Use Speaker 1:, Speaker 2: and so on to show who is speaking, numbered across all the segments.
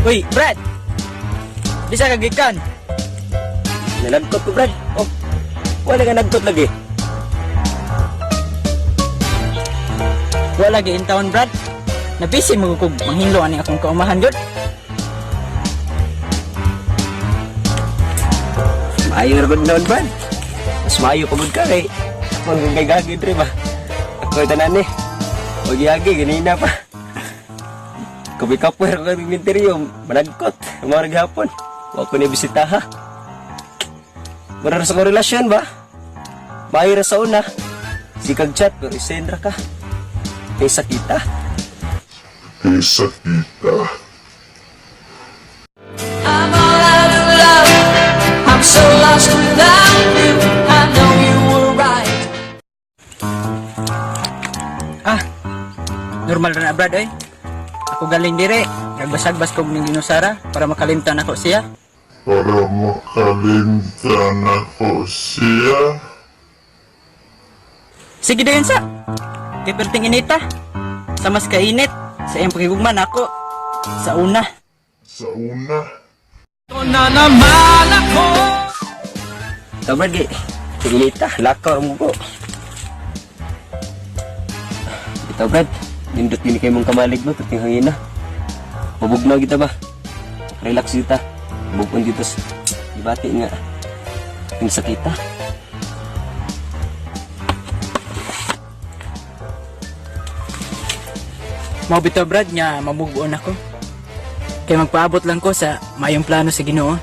Speaker 1: Uy, Brad! Di sa kagikan.
Speaker 2: Nalagkot ko, Brad. Oh, wala ka nagkot lagi.
Speaker 1: Wala gi taon, Brad. Nabisi mo kog manghinlo ani akong kaumahan gyud.
Speaker 2: Maayo ra gud noon, Brad. Mas maayo pa gud ka kay akong gagagi dre ba. Ako tanan ni. O giyagi ganina pa. Kabi kapoy ra kag inventaryo, managkot. Mga gihapon. Wa ko ni bisita ha. Mura ra sa akong relasyon ba? Maayo ra sa una. Sikag chat pero isend ra ka. Kay sakita.
Speaker 3: Kay sakita.
Speaker 4: I'm all out of love. I'm so lost without you. I know you were right.
Speaker 1: Ah, normal ra na, Brad, oy. Ako galing dire. Nagbasag-bas kog ning Ginusara para makalimtan ako siya.
Speaker 3: Para makalimtan ako siya.
Speaker 1: Sige dayon sa. Kay perting inita. Sa mas kainit sa iyang pakigugma nako sa una.
Speaker 3: Sa una.
Speaker 2: Ito, Brad, gay. Tingilita, lakaw mo ko. Ito, Brad. Nindot gini kay mong kamalig mo, pating hangina. Mabugnaw kita ba? Relax kita. Bukon dito sa ibati nga. Yung sakita.
Speaker 1: Mao bitaw, Brad, nga mamubuon ako. Kay magpaabot lang ko sa mayong plano sa Ginoo.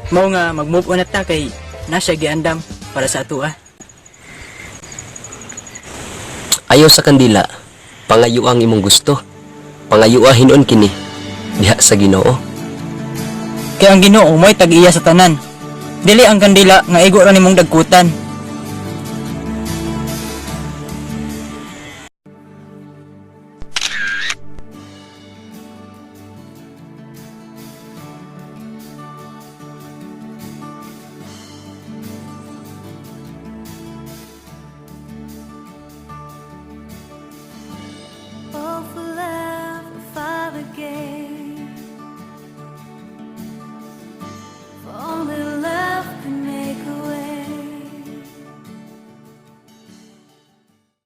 Speaker 1: Mao nga mag-move on na ta kay na siya giandam para sa atoa.
Speaker 2: Ayaw sa kandila, pangayo ang imong gusto. Pangayo hinon kini, diha sa Ginoo.
Speaker 1: Kay ang Ginoo mo'y tag-iya sa tanan. Dili ang kandila nga igo ra nimong dagkutan.